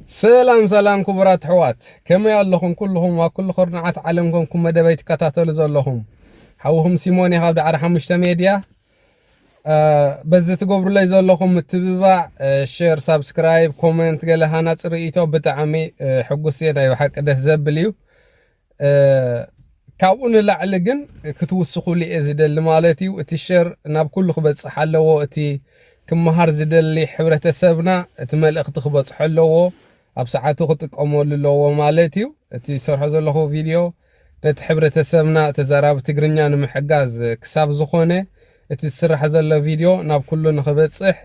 ሰላም ሰላም ክቡራት ኣሕዋት፣ ከመይ ኣለኹም ኩልኹም ኣብ ኩሉ ኩርናዓት ዓለም ኮንኩም መደበይ ትከታተሉ ዘለኹም? ሓውኹም ሲሞን እየ ካብ ዳዕሮ ሓሙሽተ ሜድያ። እ፣ በዚ ትገብሩለይ ዘለኹም ምትብባዕ፣ እ፣ ሼር፣ ሳብስክራይብ፣ ኮመንት፣ ገለ ሃናፂ ርእይቶ ብጣዕሚ፣ እ፣ ሕጉስ እየ። ናይ ብሓቂ ደስ ዘብል እዩ። እ፣ ካብኡ ንላዕሊ ግን ክትውስኹሉ እየ ዝደሊ ማለት እዩ። እቲ ሸር ናብ ኩሉ ክበጽሕ ኣለዎ። እቲ ክመሃር ዝደሊ ሕብረተሰብና እቲ መልእኽቲ ክበጽሖ ኣለዎ። ኣብ ሰዓቱ ክጥቀመሉ ኣለዎ ማለት እዩ። እቲ ዝሰርሖ ዘለኹ ቪድዮ ነቲ ሕብረተሰብና ተዛራቢ ትግርኛ ንምሕጋዝ ክሳብ ዝኾነ፣ እቲ ዝስራሕ ዘሎ ቪድዮ ናብ ኩሉ ንኽበጽሕ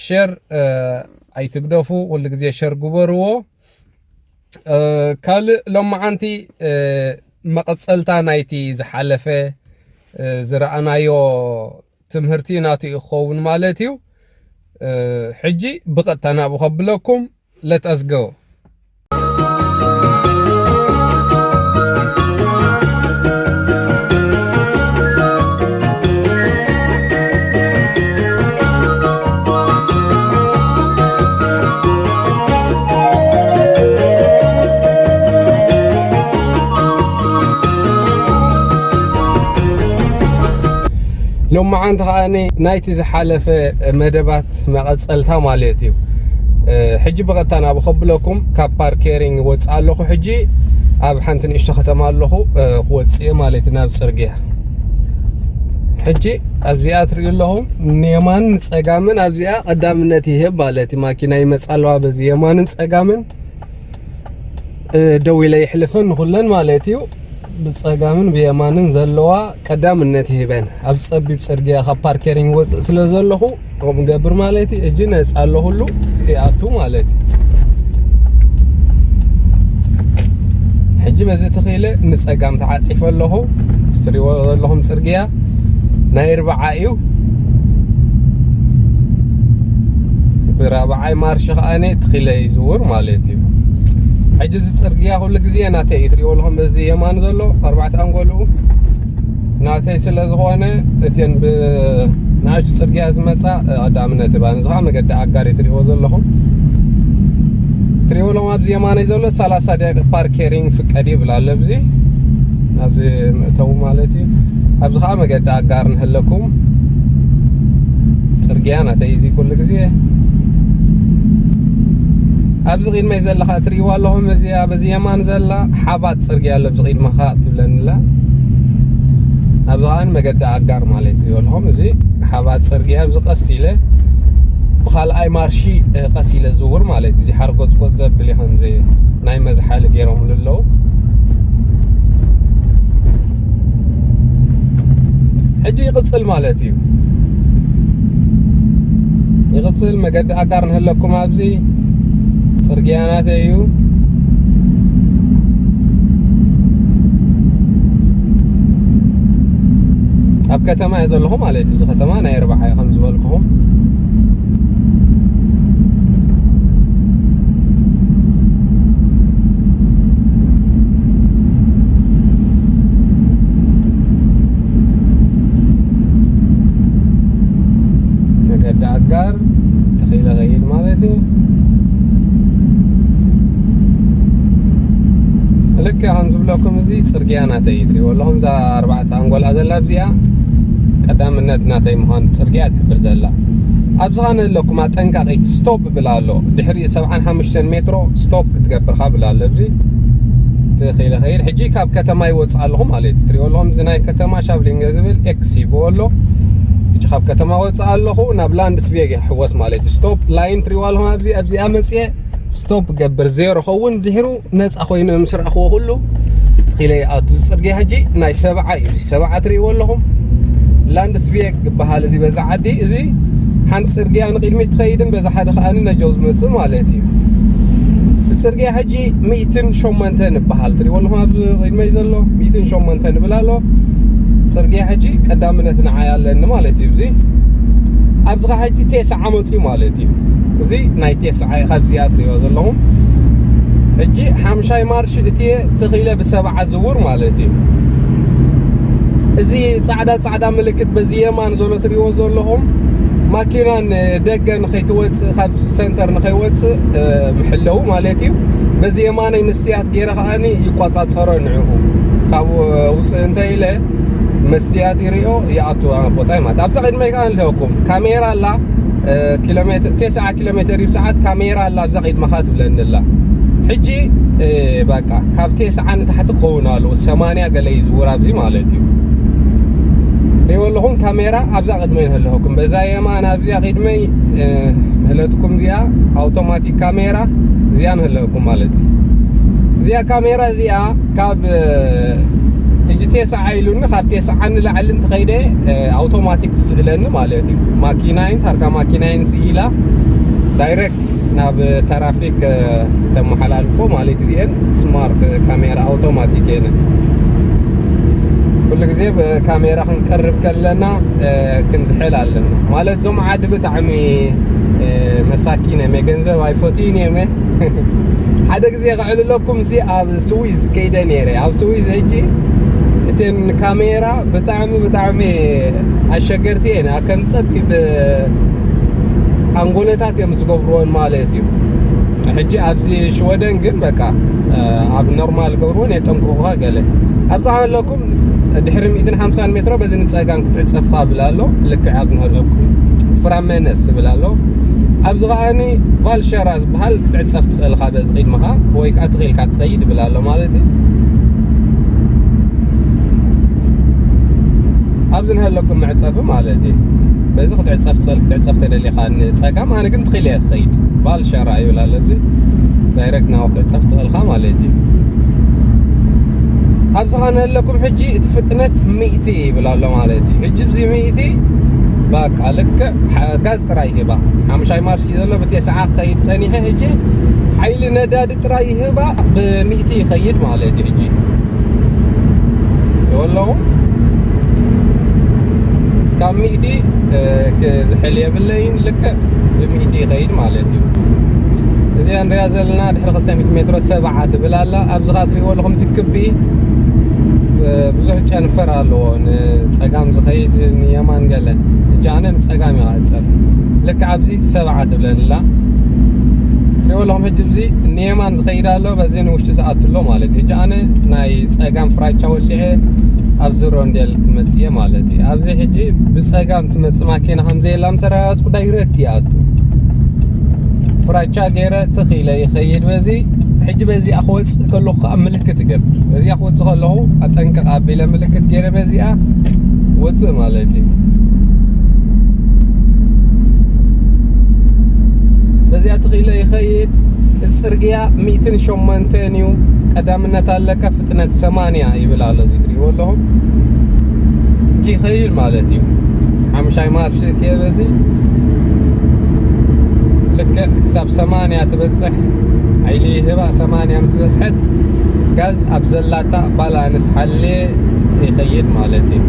ሸር፣ እ፣ ኣይትግደፉ። ኩሉ ግዜ ሸር ግበርዎ። እ፣ ካልእ ሎማዓንቲ፣ እ፣ መቐጸልታ ናይቲ ዝሓለፈ፣ እ፣ ዝረኣናዮ ትምህርቲ ናቱ እዩ ክኸውን ማለት እዩ። እ፣ ሕጂ ብቐጥታ ናብኡ ከብለኩም። Let us go. ሎማዓንቲ ከኣ ናይቲ ዝሓለፈ መደባት መቐጸልታ ማለት እዩ። እ፣ ሕጂ ብቐጥታ ናብኡ ከብለኩም፣ ካብ ፓርክ ኬሪንግ ወጽእ ኣለኹ። ሕጂ ኣብ ሓንቲ ንእሽቶ ከተማ ኣለኹ፣ እ፣ ክወጽእ እየ ማለት እዩ፣ ናብ ጽርግያ። ሕጂ ኣብዚኣ ትርእዩ ኣለኹም፣ ንየማንን ንጸጋምን ኣብዚኣ ቀዳምነት ይህብ ማለት እዩ። ማኪና ይመጻ ኣለዋ በዚ የማንን ጸጋምን። እ፣ ደው ኢለ ይሕልፈን ንኹለን ማለት እዩ። ብጸጋምን ብየማንን ዘለዋ ቀዳምነት ይህበን። ኣብ ጸቢብ ጽርግያ ካብ ፓርክ ኬሪንግ ወጽእ ስለ ዘለኹ ከምኡ ገብር ማለት እዩ። እጂ ነጻ ኣሎ፣ ኩሉ ይኣቱ ማለት እዩ። ሕጂ በዚ ተኺለ ንጸጋም ተዓጺፈ ኣለኹ። ትሪእዎ ዘለኹም ጽርግያ ናይ ኣርብዓ እዩ። ብራብዓይ ማርሽ ከኣነ ትኺለ ይዝውር ማለት እዩ። ሕጂ እዚ ጽርግያ ኩሉ ግዜ ናተይ እዩ። ትሪእዎ ኣለኹም በዚ የማን ዘሎ ኣርባዕተ ኣንጎልኡ ናተይ ስለ ዝኾነ፣ እተን ብንኣሽቱ ጽርግያ ዝመጻ ቀዳምነት ይባን። እዚ ኸኣ መገዲ ኣጋር እዩ ትሪእዎ ዘለኹም። ትሪእዎ ኣለኹም ኣብዚ የማነይ ዘሎ ሰላሳ ደቂቕ ፓርክ ኬሪንግ ፍቀድ ይብል ኣሎ። ኣብዚ ናብዚ መእተዊ ማለት እዩ። ኣብዚ ኸኣ መገዲ ኣጋር ንህለኩም። ጽርግያ ናተይ እዚ ኩሉ ግዜ። ኣብዚ ቅድመይ ዘላ ኸኣ ትሪእዋ ኣለኹም። እዚኣ በዚ የማን ዘላ ሓባጥ ጽርግያ ኣሎ። ኣብዚ ቅድመኻ ትብለኒ ኣላ። ኣብዚ ኸኣ መገዲ ኣጋር ማለት ትሪእዎ ኣለኹም። እዚ ሓባጥ ጽርግያ ኣብዚ ቀስ ኢለ ብኻልኣይ ማርሺ፣ እ፣ ቀስ ኢለ ዝውር ማለት እዚ ሓርጎጽጎጽ ዘብል እዩ። ከምዚ ናይ መዝሓሊ ገይሮምሉ ኣለዉ። ሕጂ ይቕጽል ማለት እዩ። ይቕጽል፣ መገዲ ኣጋር ንህለኩም ኣብዚ ጽርግያ ናተይ እዩ። ኣብ ከተማ እየ ዘለኹ ማለት እዩ። እዚ ከተማ ናይ ኣርብዓ እዩ ከም ዝበልኩኹም። መገዲ ኣጋር ተኺለ ኸይድ ማለት እዩ። ልክዕ ከም ዝብለኩም እዚ ጽርግያ ናተይ እዩ። ትሪእዎ ኣለኹም እዛ ኣርባዕተ ኣንጎላ ዘላ ኣብዚኣ ቀዳምነት ናተይ ምዃን ጽርግያ ትሕብር ዘላ። ኣብዚ ኸኣ ንህለኩም ኣጠንቃቒት ስቶፕ ብላ ኣሎ። ድሕሪ ሰብዓን ሓሙሽተን ሜትሮ ስቶፕ ክትገብር ኻ ብላ ኣሎ። ኣብዚ ተኺለ ኸይድ። ሕጂ ካብ ከተማ ይወጽእ ኣለኹ ማለት እዩ። ትሪእዎ ኣለኹም እዚ ናይ ከተማ ሻቭሊንገ ዝብል ኤክስ ይብዎ ኣሎ። ሕጂ ካብ ከተማ ወጽእ ኣለኹ፣ ናብ ላንድስቬግ ይሕወስ ማለት እዩ። ስቶፕ ላይን ትሪእዎ ኣለኹም ኣብዚ፣ ኣብዚኣ መጽየ ስቶፕ ገብር ዜሮ ኸውን ድሕሩ ነጻ ኮይኑ ምስ ረኣኽዎ ኩሉ ትኺለ ይኣቱ። እዚ ጽርግያ ሕጂ ናይ ሰብዓ እዩ። እዚ ሰብዓ ትርእይዎ ኣለኹም። ላንድስቪየግ ዝበሃል እዚ በዛ ዓዲ፣ እዚ ሓንቲ ጽርግያ ንቕድሚት ትኸይድን በዛ ሓደ ከኣ ነጀው ዝመጽእ ማለት እዩ። እዚ ጽርግያ ሕጂ ሚእትን ሸሞንተን ይበሃል። ትርእይዎ ኣለኹም ኣብዚ ቅድመይ ዘሎ ሚእትን ሸሞንተን ይብል ኣሎ። ጽርግያ ሕጂ ቀዳምነት ንዓይ ኣለኒ ማለት እዩ። እዚ ኣብዚ ኸዓ ሕጂ ቴስዓ መጽዩ ማለት እዩ። እዚ ናይ ቴስዓ እዩ፣ ካብዚኣ ትርእይዎ ዘለኹም። ሕጂ ሓምሻይ ማርሽ እትየ ተኺለ ብሰብዓ ዝውር ማለት እዩ። እዚ ጻዕዳ ጻዕዳ ምልክት በዚ የማን ዘሎ ትርእይዎ ዘለኹም፣ ማኪና ንደገ ንኸይትወፅእ፣ ካብ ሰንተር ንኸይወፅእ፣ እ፣ ምሕለው ማለት እዩ። በዚ የማነይ መስትያት ገይረ ከዓኒ ይቆፃፀሮ ንዕኡ። ካብ ውፅእ እንተ ኢለ መስትያት ይሪኦ ይኣቱ ኣብ ቦታይ ማለት። ኣብዛ ቅድመይ ከዓ ኣለኩም ካሜራ ኣላ፣ እ፣ ኪሎ ሜትር፣ ተስዓ ኪሎ ሜትር እዩ ሰዓት ካሜራ ኣላ ኣብዛ ቅድመኻ ትብለኒ ኣላ። ሕጂ፣ እ፣ በቃ ካብ ተስዓ ንታሕቲ ክኸውን ኣለዎ፣ ሰማንያ ገለ ይዝውር ኣብዚ ማለት እዩ። ሪእዎ ኣለኹም ካሜራ ኣብዛ ቅድመይ ንህልኹም። በዛ የማን ኣብዚኣ ቅድመይ፣ እ፣ ንህለትኩም እዚኣ ኣውቶማቲክ ካሜራ እዚኣ ንህልኹም ማለት እዩ። እዚኣ ካሜራ እዚኣ ካብ፣ እ፣ ሕጂ ተስዓ ኢሉኒ፣ ካብ ተስዓ ንላዕሊ እንተኸይደ፣ እ፣ ኣውቶማቲክ ትስእለኒ ማለት እዩ። ማኪናይን ታርጋ ማኪናይን ስኢላ ዳይሬክት ናብ ተራፊክ፣ እ፣ ተመሓላልፎ ማለት እዚአን ስማርት ካሜራ ኣውቶማቲክ እየን። ኩሉ ግዜ ብካሜራ ክንቀርብ ከለና፣ እ፣ ክንዝሕል ኣለና ማለት። እዞም ዓዲ ብጣዕሚ፣ እ፣ መሳኪን እዮም፣ ገንዘብ ኣይፈትዩን እዮም። ሓደ ግዜ ክዕልለኩም ሲ ኣብ ስዊዝ ከይደ ነይረ። ኣብ ስዊዝ ሕጂ እተን ካሜራ ብጣዕሚ፣ ብጣዕሚ ኣሸገርቲ እየን። ከም ጸቢብ ኣንጎለታት እዮም ዝገብርዎን ማለት እዩ። ሕጂ ኣብዚ ሽወደን ግን በቃ፣ እ፣ ኣብ ኖርማል ገብርዎን የጠንቅቑኻ ገለ። ኣብዛ ኣለኩም ድሕሪ ሚእትን ሓምሳን ሜትሮ በዚ ንጸጋም ክትዕጸፍኻ ብላ ኣሎ። ልክዕ ኣብ ንህለኩም ፍራመነስ ብላ ኣሎ። ኣብዚ ከዓኒ ቫልሸራ ዝበሃል ክትዕጸፍ ትኽእልኻ በዚ ቅድመኻ ወይ ከዓ ትኽእልካ ትኸይድ ብላ ኣሎ ማለት እዩ። ኣብዚ ንህለኩም መዕጸፊ ማለት እዩ። በዚ ክትዕጸፍ ትኽእል፣ ክትዕጸፍ ተደሊኻ ንጸጋም፣ ኣነ ግን ትኽእል እየ ክኸይድ። ባልሸራ ይብል ኣሎ ኣብዚ። ዳይሬክት ናብኡ ክትዕጸፍ ትኽእልካ ማለት እዩ። ኣብዚ ኸዓ ንህለኩም ሕጂ እቲ ፍጥነት ሚእቲ ይብል ኣሎ ማለት እዩ። ሕጂ ኣብዚ ሚእቲ በቃ ልክዕ ሓ-፣ ጋዝ ጥራይ ይህባ። ሓሙሻይ ማርሽ እዩ ዘሎ፣ ብተስዓ ክኸይድ ጸኒሐ። ሕጂ ሓይሊ ነዳዲ ጥራይ ይህባ፣ ብሚእቲ ይኸይድ ማለት እዩ። ሕጂ ይወለኹ ካብ ሚእቲ፣ እ፣ ክዝሕል የብለይን፣ ልክዕ ብሚእቲ ይኸይድ ማለት እዩ። እዚኣ ንሪኣ ዘለና ድሕሪ ክልተ ሚእቲ ሜትሮ ሰብዓ ትብል ኣላ። ኣብዚ ኸዓ ትሪእዎ ኣለኹም፣ እዚ ክቢ፣ እ፣ ብዙሕ ጨንፈር ኣለዎ፣ ንጸጋም ዝኸይድ፣ ንየማን ገለ። ሕጂ ኣነ ንጸጋም እየ ክዕጸፍ። ልክዕ ኣብዚ ሰብዓ ትብለኒ ኣላ። ትሪእዎ ኣለኹም፣ ሕጂ እዚ ንየማን ዝኸይድ ኣሎ፣ በዚ ንውሽጢ ዝኣቱ ኣሎ ማለት እዩ። ሕጂ ኣነ ናይ ጸጋም ፍራቻ ወሊዐ ኣብዚ ሮንዴል ክመጽእ እየ ማለት እዩ። ኣብዚ ሕጂ ብጸጋም ትመጽእ ማኪና ከም ዘየላ ምስ ኣረጋገጽኩ ዳይሬክት ይኣቱ። ፍራቻ ገይረ ትኽ ኢለ ይኸይድ በዚ። ሕጂ በዚኣ ክወጽእ ከለኹ ከዓ ምልክት እገብር። በዚኣ ክወጽእ ከለኹ ኣጠንቅቕ ኣቢለ ምልክት ገይረ በዚኣ ወጽእ ማለት እዩ። በዚኣ ትኽ ኢለ ይኸይድ። እዚ ጽርግያ ሚእትን ሸሞንተን እዩ። ቀዳምነት ኣለካ፣ ፍጥነት ሰማንያ ይብል ኣሎ፣ እዚ ትሪእዎ ኣለኹም። ይኸይድ ማለት እዩ። ሓሙሻይ ማርሽ እትየ በዚ ልክዕ ክሳብ ሰማንያ ትበጽሕ። ሓይሊ ይህባ፣ ሰማንያ ምስ በጽሐት ጋዝ ኣብ ዘላታ ባላንስ ሓልየ ይኸይድ ማለት እዩ።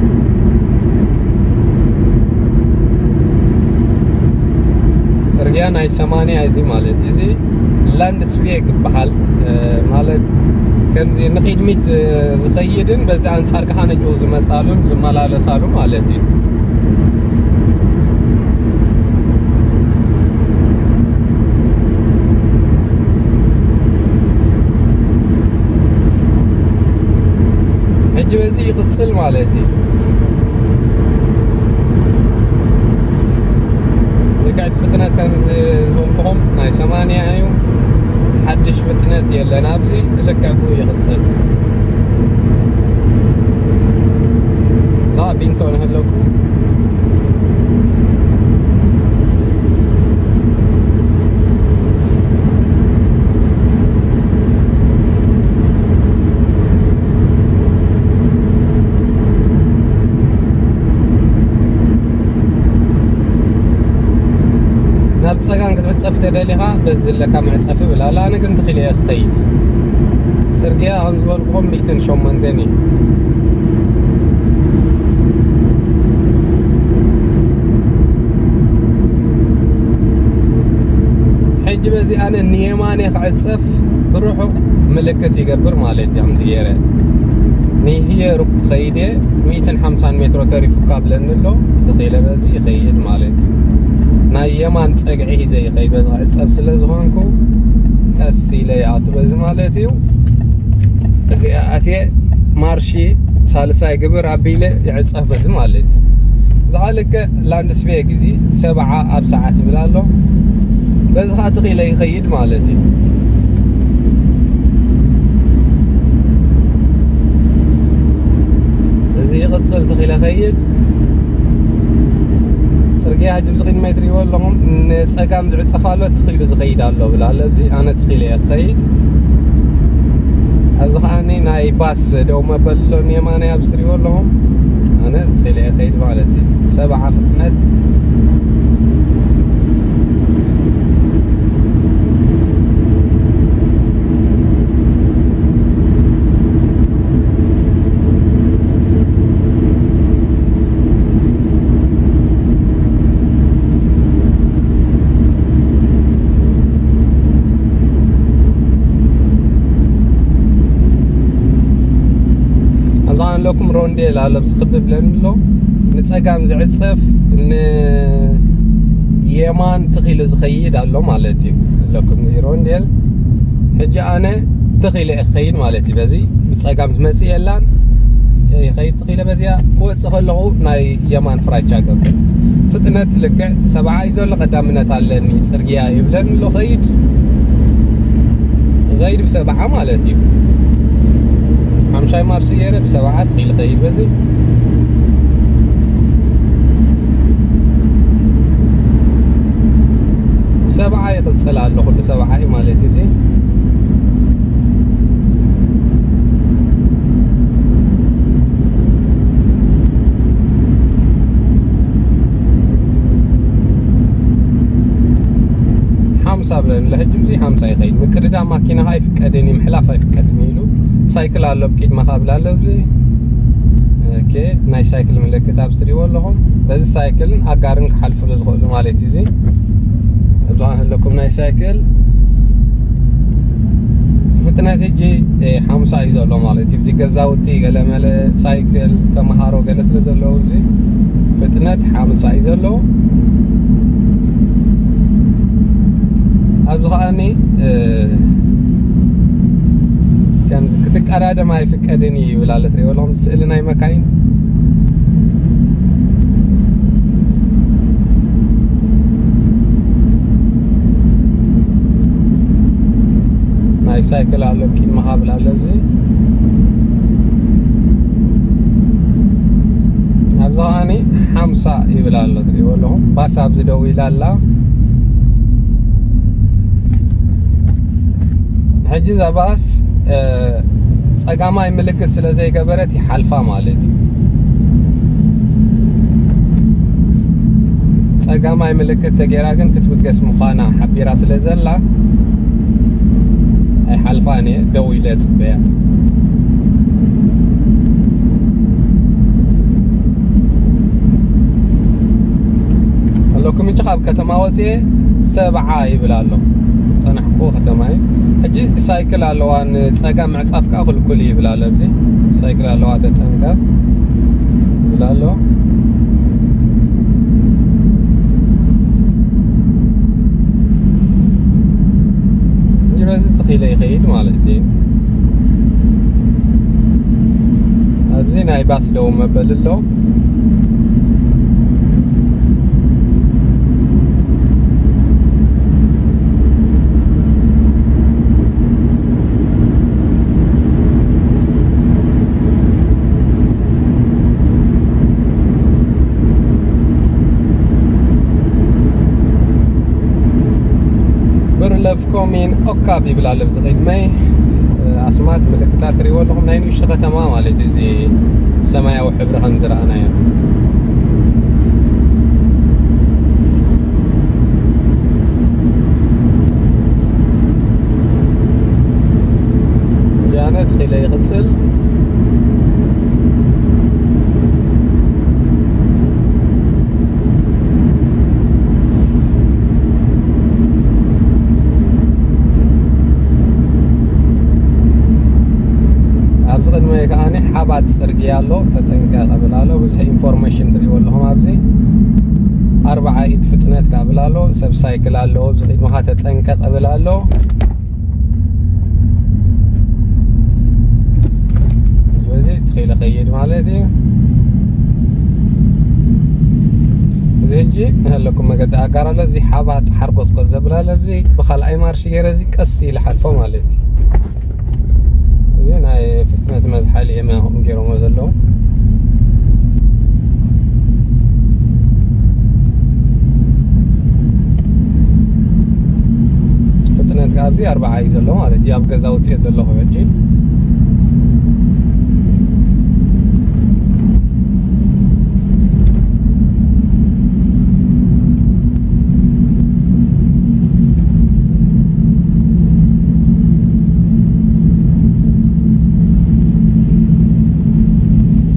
ጽርግያ ናይ ሰማንያ እዚ ማለት እዚ ላንድስቬግ ይበሃል። እ፣ ማለት ከምዚ ንቕድሚት፣ እ፣ ዝኸይድን በዚ ኣንጻር ከዓ ነጭው ዝመጻሉን ዝመላለሳሉ ማለት እዩ። ሕጂ በዚ ይቕጽል ማለት እዩ። ልክዕቲ ፍጥነት ከም ዝበልኩኹም ናይ ሰማንያ እዩ። ሓድሽ ፍጥነት የለን ኣብዚ፣ ልክዕ ብኡ ይቕጽል። እዛ ቢንቶ ንህለኩም። ናብ ጸጋም ክትዕጸፍ ተደሊኻ በዚ ዘለካ መዕጸፊ ብላ ኣላ። ኣነ ግን ትኽእል እየ ክኸይድ። ጽርግያ ከም ዝበልኩኹም ሚእትን ሸሞንተን እዩ። ሕጂ በዚ ኣነ ንየማነ ክዕጸፍ ብርሑቕ ምልክት ይገብር ማለት እዩ። ከምዚ ገይረ ንህየ ሩቅ ክኸይድ እየ፣ ሚእትን ሓምሳን ሜትሮ ተሪፉካ ብለኒ ኣሎ። ተኺለ በዚ ይኸይድ ማለት እዩ። ናይ የማን ጸግዒ ሒዘ ይኸይድ፣ በዚ ክዕጸፍ ስለ ዝኾንኩ ቀስ ኢለ ይኣቱ በዚ ማለት እዩ። እዚኣ ኣትየ ማርሺ ሳልሳይ ግብር ኣቢለ ይዕጸፍ በዚ ማለት እዩ። እዛ ልክዕ ላንድስቬግ እዚ ሰብዓ ኣብ ሰዓት ይብል ኣሎ። በዚ ኸዓ ትኺለ ይኸይድ ማለት እዩ። እዚ ይቕጽል ትኺለ ኸይድ። ጽርግያ ሕጂ ብዚ ቅድመይ ትሪእዎ ኣለኹም፣ ንጸጋም ዝዕጸፍ ኣሎ፣ ትኺሉ ዝኸይድ ኣሎ ብላ ኣለዚ። ኣነ ትኺለ እየ ክኸይድ። ኣብዚ ኸዓኒ ናይ ባስ ደው መበሊ ኣሎ፣ ንየማናይ ኣብዚ ትሪእዎ ኣለኹም። ኣነ ትኺለ እየ ክኸይድ ማለት እዩ። ሰብዓ ፍጥነት። ኣብዛ ኣለኩም ሮንዴል ኣሎ፣ ኣብዚ ክብ ብለኒ ኣሎ። ንጸጋም ዝዕጸፍ፣ ንየማን ትኺሉ ዝኸይድ ኣሎ ማለት እዩ። ኣለኩም ሮንዴል። ሕጂ ኣነ ትኺለ እየ ክኸይድ ማለት እዩ። በዚ ብጸጋም ትመጽእ የላን፣ ይኸይድ ትኺለ በዚኣ ክወጽእ ከለኹ ናይ የማን ፍራቻ ገብር። ፍጥነት ልክዕ ሰብዓ እዩ ዘሎ፣ ቀዳምነት ኣለኒ፣ ጽርግያ ይብለኒ ኣሎ፣ ኸይድ። ኸይድ ብሰብዓ ማለት እዩ። ሓምሻይ ማርሽ ገይረ ብሰብዓ ትኺል ኸይድ በዚ። ሰብዓ ይቕጽል ኣሎ፣ ኩሉ ሰብዓ እዩ ማለት እዩ። እዚ ሓምሳ ብለኒ ኣሎ። ሕጂ እዚ ሓምሳ ይኸይድ። ምቅድዳም ማኪና ኣይፍቀድን እዩ፣ ምሕላፍ ኣይፍቀድን እዩ ኢሉ። ሳይክል ኣሎ ብቅድመኻ ብላ ኣሎ። እዚ ኦኬ፣ ናይ ሳይክል ምልክት ኣብዚ ትሪእዎ ኣለኹም። በዚ ሳይክልን ኣጋርን ክሓልፉሉ ዝኽእሉ ማለት እዩ። እዚ ኣብዚ ኣለኩም ናይ ሳይክል ፍጥነት ሕጂ፣ እ፣ ሓምሳ እዩ ዘሎ ማለት እዩ። እዚ ገዛውቲ፣ ገለመለ፣ ሳይክል፣ ተምሃሮ ገለ ስለ ዘለዉ፣ እዚ ፍጥነት ሓምሳ እዩ ዘሎ። ኣብዚ ኸኣኒ፣ እ፣ ከምዚ ክትቀዳደም ኣይፍቀድን እዩ ይብል ኣሎ። ትሪእዎ ኣለኹም ስእሊ ናይ መካይን። ናይ ሳይክል ኣሎ፣ ቅድሚ ሃብል ኣሎ። እዚ ኣብዚ ኸኣኒ ሓምሳ ይብል ኣሎ፣ ትሪእዎ ኣለኹም። ባስ ኣብዚ ደው ኢላ ኣላ። ሕጂ እዛ ባስ፣ እ፣ ጸጋማይ ምልክት ስለ ዘይገበረት ይሓልፋ ማለት እዩ። ጸጋማይ ምልክት ተጌራ ግን ክትብገስ ምዃና ሓቢራ ስለ ዘላ ኣይሓልፋን እየ፣ ደው ኢለ ጽበያ። ኣለኩም እንጂ ካብ ከተማ ወፅኤ ሰብዓ ይብል ኣሎ። ዝፀናሕኩዎ ከተማ እዩ። ሕጂ ሳይክል ኣለዋ፣ ንፀጋም ምዕፃፍ ከዓ ክልኩል እዩ ይብል ኣሎ። ኣብዚ ሳይክል ኣለዋ፣ ተጠንቀቕ ይብል ኣሎ። እንጂ በዚ ተኺለ ይኸይድ ማለት እዩ። ኣብዚ ናይ ባስ ደው መበሊ ኣሎ። ብርለፍ ኮሚን ኦካብ ይብል ኣሎ። ኣብዚ ቅድመይ ኣስማት ምልክታት ትሪእዎ ኣለኹም። ናይ ንእሽቶ ከተማ ማለት እዩ፣ እዚ ሰማያዊ ሕብሪ ከም ዝረኣናዮ። ጃነት ኺለ ይቕጽል። ኣብዚ ቅድመይ ከኣ ሓባት ጽርግያ ኣሎ፣ ተጠንቀቕ እብል ኣሎ። ብዙሕ ኢንፎርሜሽን ትሪእዎ ኣለኹም ኣብዚ። ኣርባዓ ኢድ ፍጥነት ካብ ብል ኣሎ። ሰብ ሳይክል ኣለዎ፣ እዚ ቅድመኻ ተጠንቀቕ ብል ኣሎ። ስለዚ ትኽኢለ ኸይድ ማለት እዩ። እዚ ሕጂ ኣለኩም መገዲ ኣጋር ኣሎ። እዚ ሓባጥ ሓርጎጽጎጽ ዘብል ኣሎ። እዚ ብኻልኣይ ማርሽ ገይረ እዚ ቀስ ኢለ ሓልፎ ማለት እዩ። እዚ ናይ ፍጥነት መዝሓሊ እዮም ከምኡ ገይሮሞ ዘለዉ። ፍጥነት ካብ እዚ ኣርባዓ እዩ ዘሎ ማለት እዩ። ኣብ ገዛውቲ እየ ዘለኹ ሕጂ።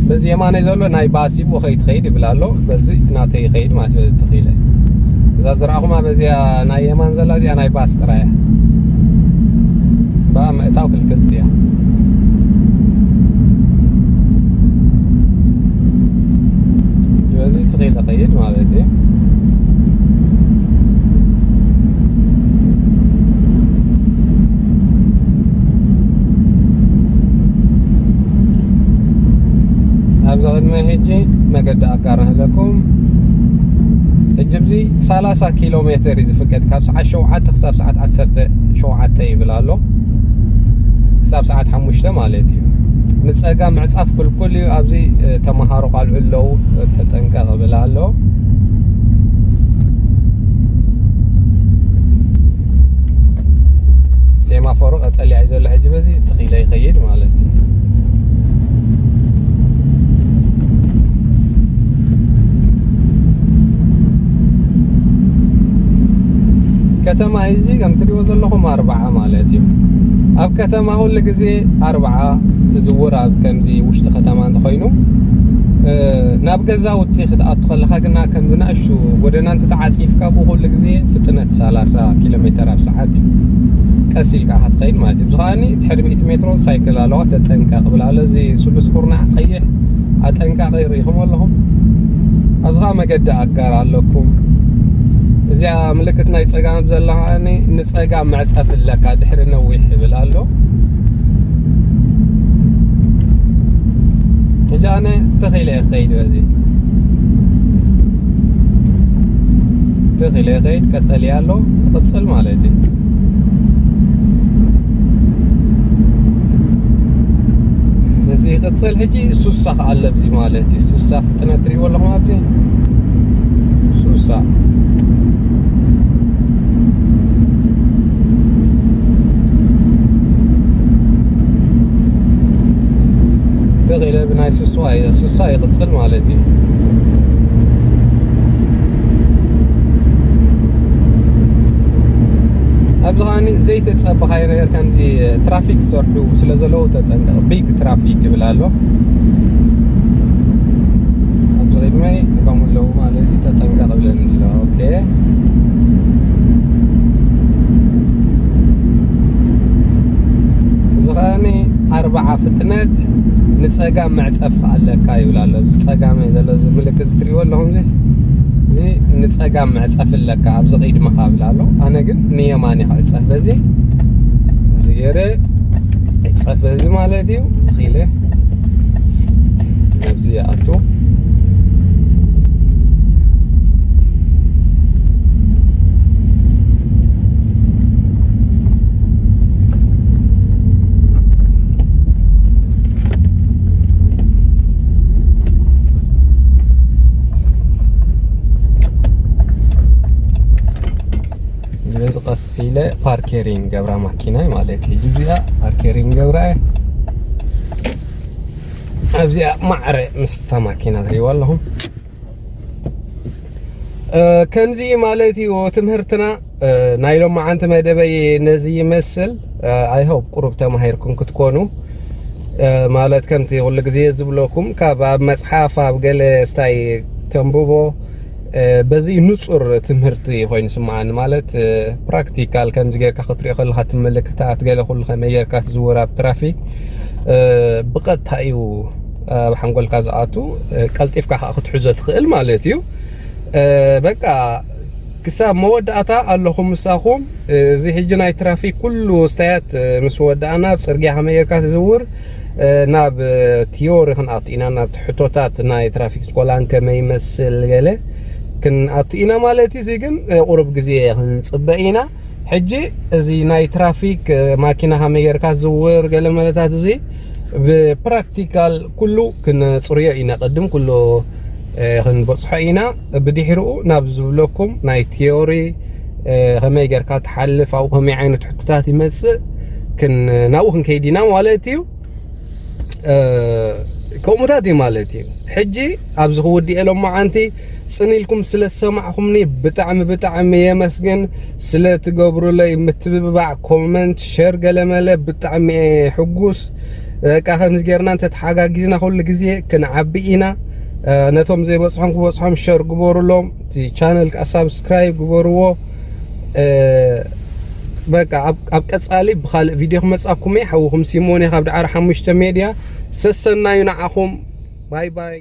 በዚ የማነይ ዘሎ ናይ ባስ እዩ፣ ብኡ ከይትኸይድ ይብል ኣሎ። በዚ ናተይ ይኸይድ ማለት እዩ፣ በዚ ተኺለ። እዛ ዝረኣኹማ በዚኣ ናይ የማን ዘላ እዚኣ ናይ ባስ ጥራይ እያ። ብኣ ምእታው ክልክልቲ እያ። በዚ ተኺለ ኸይድ ማለት እዩ። ኣብዚ ቅድሚ ሕጂ መገዲ ኣጋር ኣለኩም። ሕጂ ኣብዚ ሰላሳ ኪሎ ሜትር እዩ ዝፍቀድ፣ ካብ ሰዓት ሸውዓተ ክሳብ ሰዓት ዓሰርተ ሸውዓተ ይብል ኣሎ፣ ክሳብ ሰዓት ሓሙሽተ ማለት እዩ። ንጸጋም ምዕጻፍ ክልኩል እዩ። ኣብዚ እ፣ ተመሃሮ ቃልዑ ኣለዉ፣ እ፣ ተጠንቀቕ ብል ኣሎ። ሴማፎሩ ቀጠልያ እዩ ዘሎ ሕጂ፣ በዚ ተኺለ ይኸይድ ማለት እዩ። ከተማ እዚ ከም ትሪእዎ ዘለኹም ኣርባዓ ማለት እዩ። ኣብ ከተማ ኩሉ ግዜ ኣርባዓ ትዝውር፣ ኣብ ከምዚ ውሽጢ ከተማ እንተኾይኑ። እ፣ ናብ ገዛውቲ ክትኣቱ ከለኻ ግና ከምዚ ንኣሽቱ ጎደና እንተተዓጺፍካ ብኹሉ ግዜ ፍጥነት ሰላሳ ኪሎ ሜተር ኣብ ሰዓት እዩ። ቀስ ኢልካ ክትኸይድ ማለት እዩ። እዚ ከኣኒ ድሕሪ ሚእቲ ሜትሮ ሳይክል ኣለዋ፣ ተጠንቀቕ ብላ ኣሎ። እዚ ስሉስ ኩርናዕ ቀይሕ ኣጠንቃቒ ርኢኹም ኣለኹም። ኣብዚ ኸኣ መገዲ ኣጋር ኣለኩም። እዚኣ ምልክት ናይ ጸጋም ዘላ ከኣኒ ንጸጋም መዕጸፊ ኣለካ፣ ድሕሪ ነዊሕ ይብል ኣሎ። ሕጂ ኣነ ትኽ ኢለ እየ ክኸይድ በዚ። ትኽ ኢለ እየ ክኸይድ፣ ቀጠልያ ኣሎ፣ ይቕጽል ማለት እዩ። እዚ ይቕጽል። ሕጂ ሱሳ ከኣ ኣሎ ኣብዚ ማለት እዩ። ሱሳ ፍጥነት ትሪእዎ ኣለኹም ኣብዚ። ሱሳ። ትኽ ኢለ ብናይ ሱሳ፣ ሱሳ ይቕጽል ማለት እዩ። ኣብዚ ኸኣኒ ዘይተጸበኻዮ ነገር ከምዚ ትራፊክ ዝሰርሑ ስለ ዘለዉ ተጠንቀቕ። ቢግ ትራፊክ ይብል ኣሎ። ኣብዚ ቅድመይ ከምኡ ኣለዉ ማለት እዩ። ተጠንቀቕ ብለኒ ኣሎ። ኦኬ። እዚ ኸኣኒ ኣርባዓ ፍጥነት ንጸጋም መዕጸፍ ኣለካ ይብል ኣሎ። እዚ ጸጋመይ ዘሎ እዚ ምልክት እዚ ትሪእዎ ኣለኹም እዚ፣ እዚ ንጸጋም መዕጸፍ ኣለካ ኣብዚ ቅድመኻ ይብል ኣሎ። ኣነ ግን ንየማን እየ ክዕጸፍ በዚ። እዚ ገይረ ዕጸፍ በዚ ማለት እዩ። ትኽ ኢለ ኣብዚ ይኣቱ። ስለዚ ቀስ ኢለ ፓርኬሪንግ ገብራ ማኪናይ ማለት እዩ። እዚኣ ፓርኬሪንግ ገብራ እየ። ኣብዚኣ ማዕረ ምስታ ማኪና ትሪእዋ ኣለኹም። እ፣ ከምዚ ማለት እዩ ትምህርትና። እ፣ ናይ ሎማዓንቲ መደበይ ነዚ ይመስል። እ፣ I hope ቁሩብ ተማሂርኩም ክትኮኑ። እ፣ ማለት ከምቲ ኩሉ ግዜ ዝብለኩም ካብ ኣብ መጽሓፍ ኣብ ገለ ስታይ ተንብቦ፣ እ፣ በዚ ንጹር ትምህርቲ ኮይኑ ስምዓኒ። ማለት፣ እ፣ ፕራክቲካል ከምዚ ጌርካ ክትሪኦ ከለኻ ትምልክታት ገለ ኩሉ ከመይ ጌርካ ትዝውር ኣብ ትራፊክ፣ እ፣ ብቐጥታ እዩ ኣብ ሓንጎልካ ዝኣቱ። እ፣ ቀልጢፍካ ከኣ ክትሕዞ ትኽእል ማለት እዩ። በቃ ክሳብ መወዳእታ ኣለኹም ምሳኹም። እዚ ሕጂ ናይ ትራፊክ ኩሉ ስታያት ምስ ወዳእና፣ ኣብ ጽርግያ ከመይ ጌርካ ትዝውር፣ ናብ ቲዮሪ ክንኣቱ ኢና፣ ናብ ትሕቶታት ናይ ትራፊክ ስኮላን ከመይ ይመስል ገለ ክንኣቱ ኢና ማለት እዩ። እዚ ግን ቁሩብ ግዜ ክንጽበ ኢና። ሕጂ እዚ ናይ ትራፊክ ማኪና ከመይ ጌርካ ዝውር ገለ መለታት፣ እዚ ብፕራክቲካል ኩሉ ክንጽርዮ ኢና። ቅድም ኩሉ ክንበጽሖ ኢና። ብድሕሪኡ ናብ ዝብለኩም ናይ ቲዮሪ ከመይ ጌርካ ትሓልፍ፣ ኣብኡ ከመይ ዓይነት ሕቶታት ይመጽእ፣ ክን ናብኡ ክንከይድ ኢና ማለት እዩ። ከምኡታት እዩ ማለት እዩ። ሕጂ ኣብዚ ክውድእ ሎም መዓንቲ ጽን ኢልኩም ስለ ዝሰማዕኹምኒ ብጣዕሚ ብጣዕሚ የመስግን። ስለ ትገብሩለይ ምትብባዕ፣ ኮመንት፣ ሸር ገለመለ ብጣዕሚ እየ ሕጉስ። በቃ ከምዚ ጌርና እንተተሓጋጊዝና ኩሉ ግዜ ክንዓቢ ኢና። ነቶም ዘይበጽሖም ክበጽሖም ሸር ግበሩሎም። እቲ ቻነል ከዓ ሳብስክራይብ ግበርዎ። በቃ ኣብ ቀጻሊ ብኻልእ ቪድዮ ክመጻኩም እየ። ሓውኹም ሲሞን እየ ካብ ዳዕሮ ሓሙሽተ ሜድያ። ሰሰናዩ ንዓኹም። ባይ ባይ።